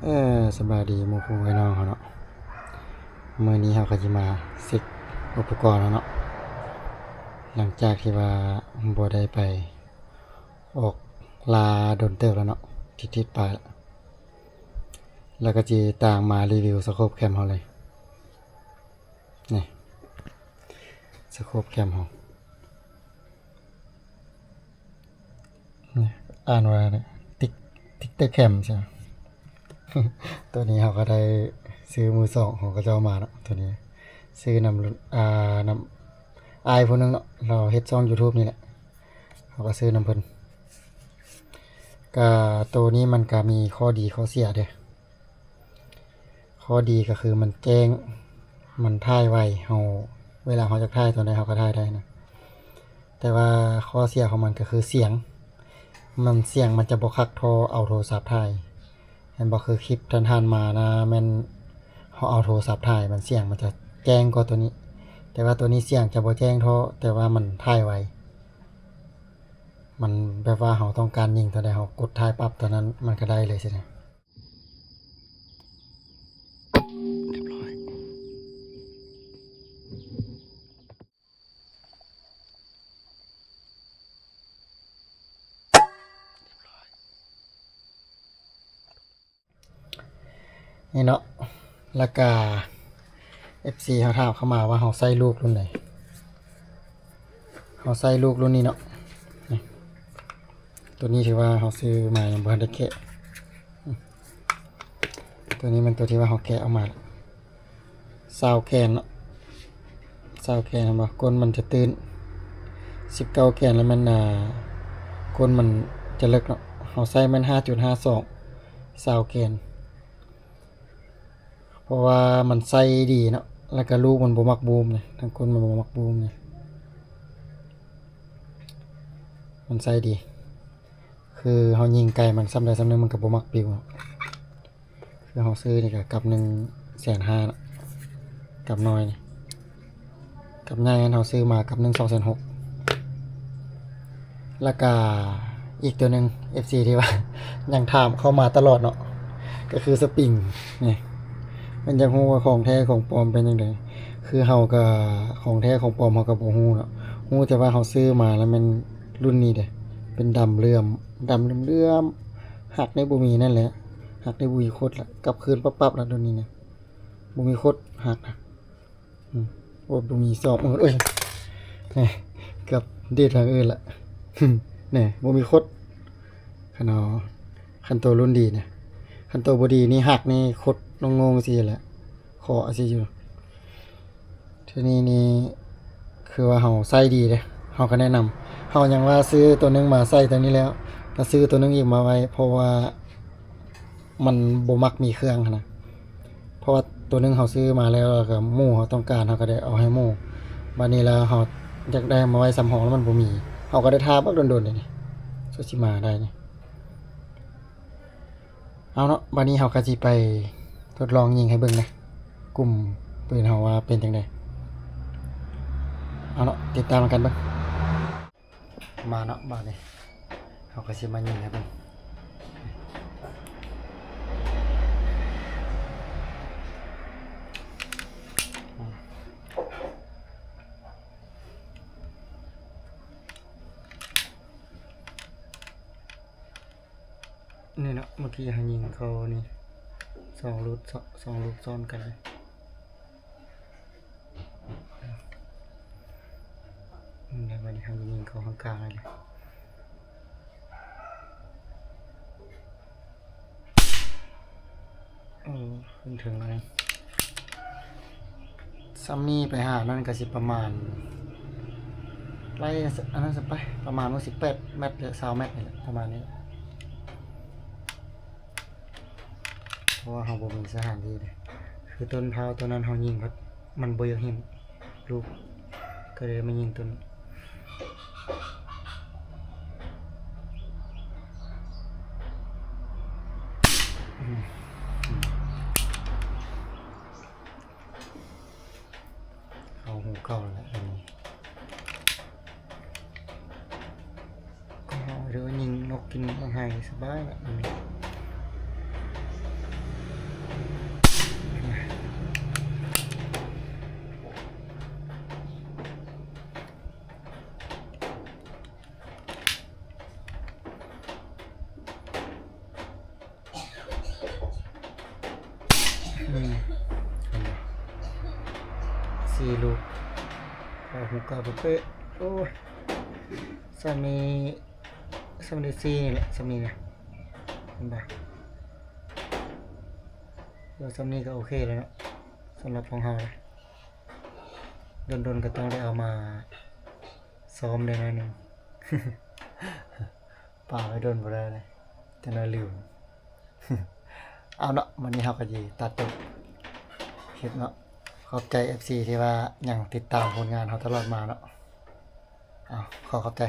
ເອີ ສະບາຍດີໝູ່ຄູ່ອ້າຍນ້ອງເຮົາເນາະ. ມື້ນີ້ເຮົາກໍຊິມາເຊັກອຸປະກອນເຮົາເນາະ ຫຼັງຈາກທີ່ວ່າບໍ່ໄດ້ໄປອອກລ່າດົນເຕີບແລ້ວເນາະ ທິດໆປາຍແລ້ວ ແລ້ວກໍຊິຕາມມາຣີວິວສະໂຄບແຄມເຮົາເລີຍ. ນີ້ ສະໂຄບແຄມເຮົາ ນີ້ ອ່ານວ່າຕິກ ຕິກເຕີແຄມ ໃຊ່. ໂຕນີ້ເຮົາກໍໄດ້ຊື້ມືສອງຂອງເຂົາເຈົ້າມາເນາະ. ໂຕນີ້ຊື້ນຳ ອ່າ ນຳອ້າຍຜູ້ໜຶ່ງເນາະ ລາວເຮັດຊ່ອງຢູທູບນີ້ແຫຼະ ເຮົາກໍຊື້ນຳເພິ່ນ. ກະໂຕນີ້ມັນກະມີຂໍ້ດີຂໍ້ເສຍເດ້. ຂໍ້ດີກໍຄືມັນແຈ້ງ ມັນຖ່າຍໄວ ເຮົາ ເວລາເຮົາຢາກຖ່າຍຕອນໃດເຮົາກໍຖ່າຍໄດ້ນະ. ແຕ່ວ່າຂໍ້ເສຍຂອງມັນກໍຄືສຽງ ມັນ ສຽງມັນຈະບໍ່ຄັກທໍ່ເອົາໂທລະສັບຖ່າຍ ເຫັນບໍ່? ຄືຄລິບຜ່ານໆມານະ ແມ່ນເຮົາເອົາໂທລະສັບຖ່າຍ ມັນ ສຽງມັນຈະແຈ້ງກວ່າໂຕນີ້ ແຕ່ວ່າໂຕນີ້ສຽງຈະບໍ່ແຈ້ງທໍ່ ແຕ່ວ່າມັນຖ່າຍໄວ ມັນແບບວ່າເຮົາຕ້ອງການຍິງເທົ່າໃດ ເຮົາກົດຖ່າຍປັບຕອນນັ້ນມັນກໍໄດ້ເລີຍຊີ້ນະ. ຮຽບຮ້ອຍ ຮຽບຮ້ອຍ. ນີ້ເນາະ ແລ້ວກະເອັຟຊີເຮົາຖາມເຂົ້າມາວ່າເຮົາໃຊ້ລູກລຸ້ນໃດ. ເຮົາໃຊ້ລູກລຸ້ນນີ້ເນາະ ນີ້ ໂຕນີ້ຖືວ່າເຮົາຊື້ມາຍັງບໍ່ທັນໄດ້ແກະ. ໂຕນີ້ແມ່ນໂຕທີ່ວ່າເຮົາແກະອອກມາ ຊາວແກນເນາະ ຊາວແກນ ເຫັນບໍ່? ກົ້ນມັນຈະຕື້ນ ສິບເກົ້າແກນ ແລ້ວແມ່ນ ອ່າ ກົ້ນມັນຈະເລິກເນາະ. ເຮົາໃຊ້ແມ່ນຫ້າຈຸດຫ້າສອງ ຊາວແກນ ເພາະວ່າມັນໃຊ້ດີເນາະ ແລ້ວກະລູກມັນບໍ່ມັກບູມເດ ທາງກົ້ນມັນບໍ່ມັກບູມເດ ມັນໃຊ້ດີ. ຄືເຮົາຍິງໄກມັນສ່ຳໃດສ່ຳໜຶ່ງ ມັນກໍບໍ່ມັກປິວ. ຄືເຮົາຊື້ນີ້ກໍກັບໜຶ່ງແສນຫ້າເນາະ ກັບນ້ອຍນີ້ ກັບໃຫຍ່ຫັ້ນເຮົາຊື້ມາກັບໜຶ່ງສອງແສນຫົກ. ແລ້ວກະອີກຕົວໜຶ່ງ ເອັຟຊີ ທີ່ວ່າຍັງຖາມເຂົ້າມາຕະຫຼອດເນາະ ກໍຄືສະປຣິງນີ້ ມັນຢາກຮູ້ວ່າຂອງແທ້ຂອງປອມເປັນຈັ່ງໃດ. ຄືເຮົາກໍ ຂອງແທ້ຂອງປອມເຮົາກໍບໍ່ຮູ້ເນາະ ຮູ້ແຕ່ວ່າເຮົາຊື້ມາແລ້ວແມ່ນລຸ້ນນີ້ເດ້ ເປັນດຳເຫຼື້ອມ ດຳເຫຼື້ອມໆ ຫັກນີ້ບໍ່ມີນັ້ນແຫຼະ ຫັກນີ້ບໍ່ມີຄົດລະ ກັບຄືນປັບໆລະ ໂດນນີ້ນະ ບໍ່ມີຄົດຫັກນະ. ອືມ ໂອ້ ບໍ່ມີສອບ ເອີຍ ແນ່ ເກືອບດີດທາງອື່ນລະ ແນ່ ບໍ່ມີຄົດ. ຄັນເອົາ ຄັນໂຕລຸ້ນດີນະ ຄັນໂຕບໍ່ດີນີ້ຫັກນີ້ຄົດລົງໂງ່ງຊີ້ແຫຼະ ເຄາະຊີ້ຢູ່. ທີນີ້ນີ້ຄືວ່າເຮົາໃຊ້ດີເດ້ ເຮົາກໍແນະນຳ ເຮົາຍັງວ່າຊື້ໂຕໜຶ່ງມາໃສ່ໂຕນີ້ແລ້ວ ກໍຊື້ໂຕໜຶ່ງອີກມາໄວ້ ເພາະວ່າມັນບໍ່ມັກມີເຄື່ອງຫັ້ນນະ ເພາະວ່າໂຕໜຶ່ງເຮົາຊື້ມາແລ້ວ ແລ້ວກໍໝູ່ເຮົາຕ້ອງການ ເຮົາກໍໄດ້ເອົາໃຫ້ໝູ່ ບາດນີ້ແລ້ວເຮົາຢາກໄດ້ມາໄວ້ສຳຮອງ ແລ້ວມັນບໍ່ມີ ເຮົາກໍໄດ້ຖ້າບັກດົນໆ ນີ້ ສຸດຊິມາໄດ້ນີ້. ເອົາເນາະ ບາດນີ້ເຮົາກໍຊິໄປທົດລອງຍິງໃຫ້ເບິ່ງນະ ກຸ່ມປືນເຮົາວ່າເປັນຈັ່ງໃດ. ເອົາເນາະ ຕິດຕາມນຳກັນເບິ່ງ. ມາເນາະ ບາດນີ້ເຮົາກໍຊິມາຍິງໃຫ້ເບິ່ງ. ນີ້ເນາະ ເມື່ອກີ້ເຮົາຍິງເຂົ້ານີ້ ສອງລູກ ສອງລູກຊ້ອນກັນເລີຍ. ແລ້ວບາດນີ້ເຮົາຍິງເຂົ້າຂ້າງກາງເລີຍ. ເອີ ຂຶ້ນເທິງແລ້ວນີ້ ສ່ຳນີ້ໄປຫານັ້ນກໍຊິປະມານ ໄລ່ອັນນັ້ນຊະໄປ ປະມານວ່າສິບແປດແມັດ ຫຼື ຊາວແມັດນີ້ແຫຼະ ປະມານນີ້ ເພາະວ່າເຮົາບໍ່ມີສະຖານທີ່ເດ້. ຄືຕົ້ນພ້າວຕອນນັ້ນເຮົາຍິງ ມັນບໍ່ຢາກເຫັນ ລູກ ກໍເລີຍມາຍິງຕົ້ນ ອືມ ອືມ ເຂົ້າຫູເກົ່າແລ້ວອັນນີ້ ກໍເອົາເດີ ຍິງນົກກິນໝາກໄຮ່ສະບາຍແລ້ວອັນນີ້. ອືມ ເຫັນບໍ່ ສີ່ລູກ ເຂົ້າຫຸກເກົ້າເປະໆ. ໂອ້ຍ ສ່ຳນີ້ ສ່ຳນີ້ສີ່ນີ້ແຫຼະ ສ່ຳນີ້ນະ ເຫັນບໍ່? ເອີ ສ່ຳນີ້ກໍໂອເຄແລ້ວເນາະ ສຳລັບຂອງເຮົານະ. ດົນໆກໍຕ້ອງໄດ້ເອົາມາຊ້ອມແດ່ໜ້ອຍໜຶ່ງ ປາໄວ້ດົນບໍ່ໄດ້ເລີຍ ຈັກໜ້ອຍລືມ. ເອົາເນາະ ມື້ນີ້ເຮົາກໍຊິຕັດຈົບຄລິບເນາະ. ຂອບໃຈເອັຟຊີທີ່ວ່າຍັງຕິດຕາມຜົນງານເຮົາຕະຫຼອດມາເນາະ. ເອົາ ຂໍຂອບໃຈ.